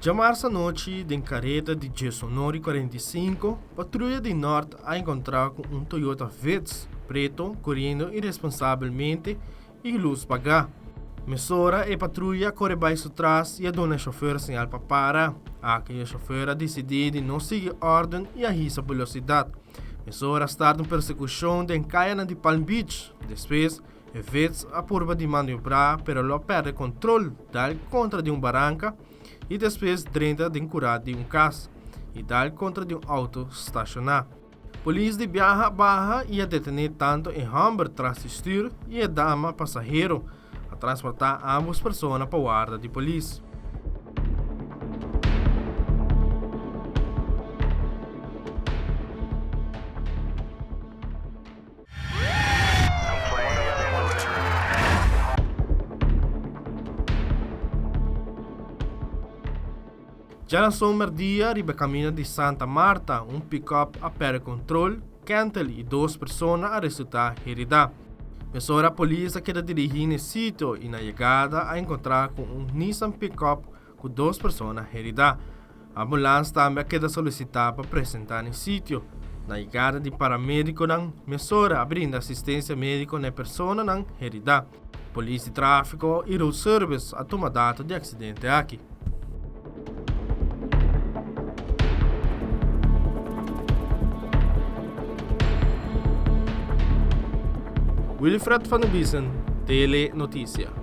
Djamars anochi den kareta di Djesonor i 45, patruya di Nort a enkontrá ku un Toyota Vitz preto koriendo iresponsabelmente i lus pagá. Mesora e patruya a kore bai su tras i a duna e shofer señal pa para. Aki e shofer a disidí di no sigui órden i a hisa velosidat. Mesora a start un persekushon den kayanan di Palm Beach. Despues, e Vitz a purba di maniobrá pero lo a pèrdè kontrol, dal kontra di un baranka i despues drenta den kurá di un kas i dal kontra di un outo stashoná. Polis di biaha a baha i a detené tantu e hòmber tras di stür i e dama pasahero. A transportá ámbos persona pa warda di polis. Djarason merdia riba kaminda di Santa Marta un pickup a perde kontrol, kentel i dos persona a resultá heridá. Mesora polis a keda dirigí n'e sitio i na yegada a enkontrá ku un Nissan pickup ku dos persona heridá. Ambulans tambe a keda solisitá pa presentá n'e sitio. Na yegada di paramedikonan mesora a brinda asistensia médiko na e personanan heridá. Polis di tráfiko i road service a tuma dato di aksidente aki. Wilfred van der Biesen, Tele Noticia.